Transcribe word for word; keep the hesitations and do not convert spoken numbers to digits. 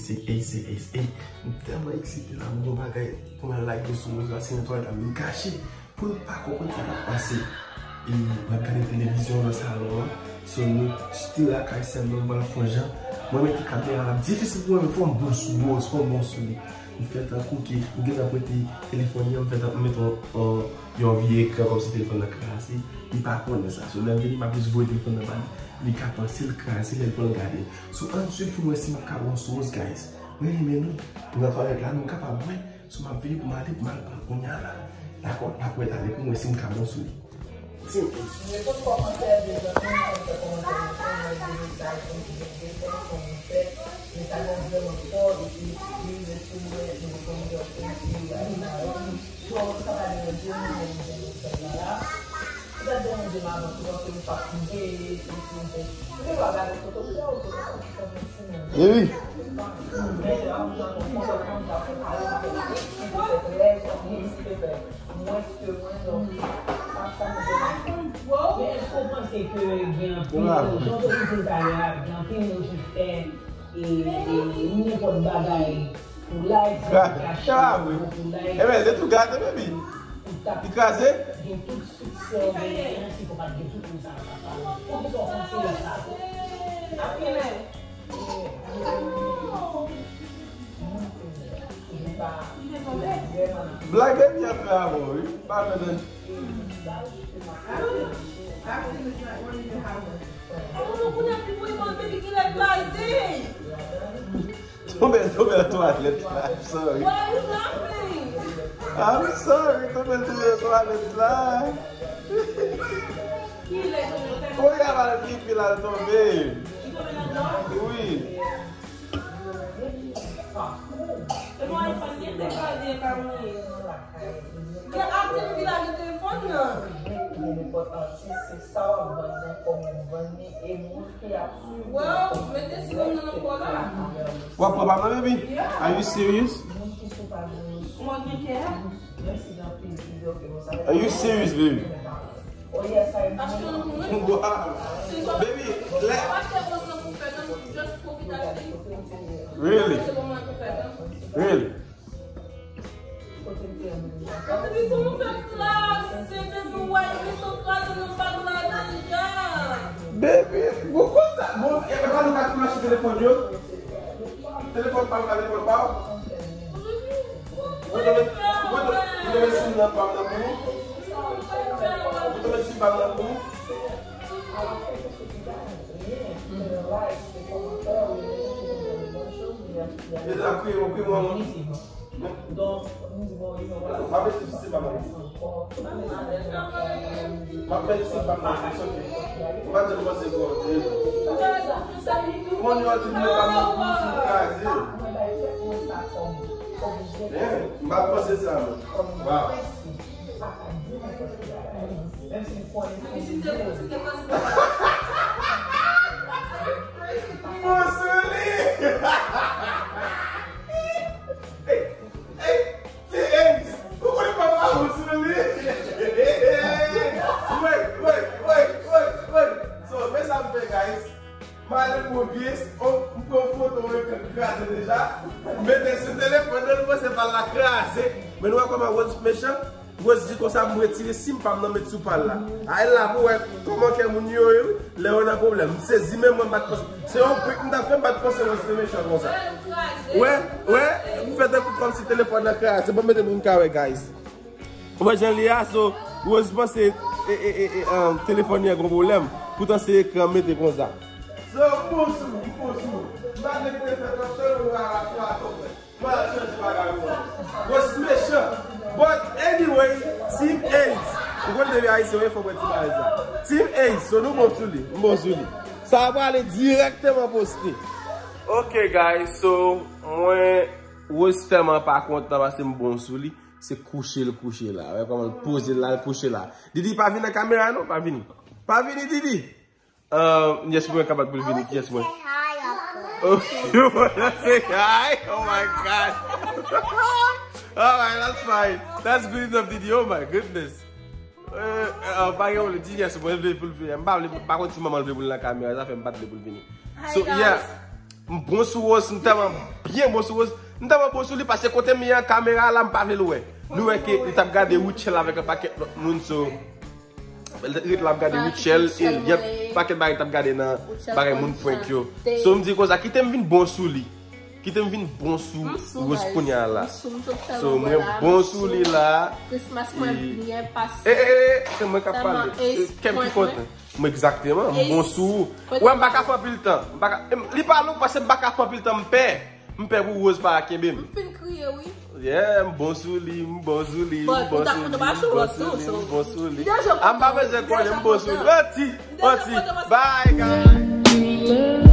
Se Ace, se Ace, ey. M tèlman eksite la, m gon bagay pou mwen lage sou rose la, se nan twalèt la, m vin kache. Pou l pa konprann sa k ap pase. E m ap gade televizyon nan salon an. So, nou still lakay sè m nan, m pral fè yon jan. Mwen mete kamera la, difisil pou mwen, men fò m bon sou rose, fò m bon sou li. M fè tankou ke m gentan prete telefòn nan, m fè tankou m mete yon, yon, yon vye ekran kòmsi telefòn nan kraze. Li pa konnen sa. So, lè m vini, m ap jis voye telefòn nan ba li. Li ka panse l kraze, lè l pran l gade. So, ann swiv pou m wè si m ap ka bon sou rose, guys. Mwen renmen nou. M nan twalèt la, nou kapab wè. So, m ap vini pou m ale, pou m al pran kounye a la. Dakò, n ap wè talè pou m wè si m ka bon sou li. Team Ace. Reponn kòmantè de zanmi, kòmantè kòmantè mesaj, kòmantè mesaj, kòmantè mesaj, mesaj la vrèman fò, epi wi, mèsi pou mwen, nou reponn kòmantè, so, sa pa deranje nou, men nou fè sa la. Ou ta deranje m avan, ou panse m p ap veye, epi, epi, ou te va gade foto m, ou te va gade foto m. Baby. Ebyen, se tou gate, baby. Li kraze? Succès ou bien, si pou pa gen tout moun sa nan kap pale. Poukisa w panse yo sa? Black Baby ap fè avè w, wi. Pa fè nan. Tonbe, tonbe nan twalèt la. I'm sorry. Why are you laughing? I'm sorry. Tonbe, tonbe nan twalèt la. Ki lè tonbe? Kounye a, pipi la tonbe. Li tonbe nan dlo? Wi. E bon, iPhone gen te kraze, e pa mouye. Gen aktivite la, gen telefòn nan. Li enpòtan, se sa w ap vann nan, kòman w vann li, e moun ki ap swiv. Wow, mete sirop nan nan kò la. W ap pran pa mwen, baby? Yeah. Are you serious? Moun ki sou paj nou. Mwen gen kè. Are you serious, baby? Achte yon pou mwen. Wow. Baby, lè. Achte yon pou fè nan, just profit achte. Really? Achte pou mwen pou fè nan. Really? Epi tou nou fè klase, depi w wè li tou kraze nan bag la deja. Baby, bon konsa, bon, e pa nou ka tou mache telefòn yo. Telefòn pa m, pa telefòn pa w. Ou te met, ou te, ou te met sim nan pa m nan pou ou. Ou te met sim pa m nan pou ou. Deja kwiye, mwen kwiye, mwen. Donk, m ap mete sou se pa m. M ap mete sou se pa m, it's okay. Ou pa di m panse gwo. Moun yo di m pa m nan pou sou kraze. Men, m pa panse sa, non. Wow. Mwen sou li. Hey, hey, ti Ace, ou konnen pa m pa bon sou li. Wait, wait, wait, wait, wait. So, men sa m fè, guys. M ale pou vye, m pran foto, mwen kraze deja. M mete sou telefòn nan, m panse pa l la kraze. Men nou wè kòman Rose mechan? Rose di konsa, m retire sim pa m nan, met sou pa l la. Ay la pou wè kòman kè moun yo ye, wi. Lè yo nan pwoblèm, m sezi, men mwen m pa t panse. Se yon prank m t ap fè, m pa t panse Rose te mechan konsa. Wè, wè, m fè tankou kòmsi telefòn nan kraze. Bon, mete pou m ka wè, guys. Ou wè jan li a, so, Rose panse, e, e, e, e, um, telefòn li an gon pwoblèm. Poutan se ekran mete konsa. So, m bon sou, m bon sou. M pa vle te fè tantan, ou a la fwa tonbe. Mwen ap chanje bagay ou an. Rose mechan. But anyway, Team Ace. Ou konn depi Ayisyen, wi, fò mwen di bagay sa. Team Ace, so nou bon sou li. M bon sou li. Sa a prale dirèkteman poste. Ok, guys, so, mwen, Rose tèlman pa kontan paske m bon sou li. Se kouche l kouche la. Wè kòman l poze l la, l kouche la. Didi, pa vin nan kamera, non, pa vini. Pa vini, Didi. Um, yes, mwen kapab pou l vini. Yes, mwen. Oh, you wanna say hi? Oh my God. All right, that's fine. That's good enough, Didi. Oh my goodness. Euh, euh, pa gen pwoblèm, di yes, mwen vle pou l vini. M pa vle, pa konn si manman l vle pou l nan kamera, sa fè m pa t vle pou l vini. So, yeah. M bon sou Rose, m tèlman byen bon sou Rose. M tèlman bon sou li, paske kote m ye an, kamera la, m pa vle l wè. Nou wè ke li t ap gade Rutshelle avèk yon pakèt lòt moun, so. Li ret la ap gade Rutshelle, e y ap pakèt bagay t ap gade nan bagay moun prank yo. So, m di konsa, kite m vin bon sou li. Kite m vin bon sou Rose kounye a la. So, mwen bon sou li la. Christmas mwen byen pase. E, e, e, se mwen k ap pale. Kè m ki kontan. Mwen egzakteman, m bon sou ou. Wè, m pa ka fè anpil tan. M pa ka, em, li pa long paske m pa ka fè anpil tan, m pè. M pè pou Rose pa kenbe m. M fin kriye, wi. Yeah, m bon sou li, m bon sou li, m bon sou li, m bon sou li, m bon sou li. A, m pa bezwen konnen, m bon sou li. Oti, oti. Bye, guys.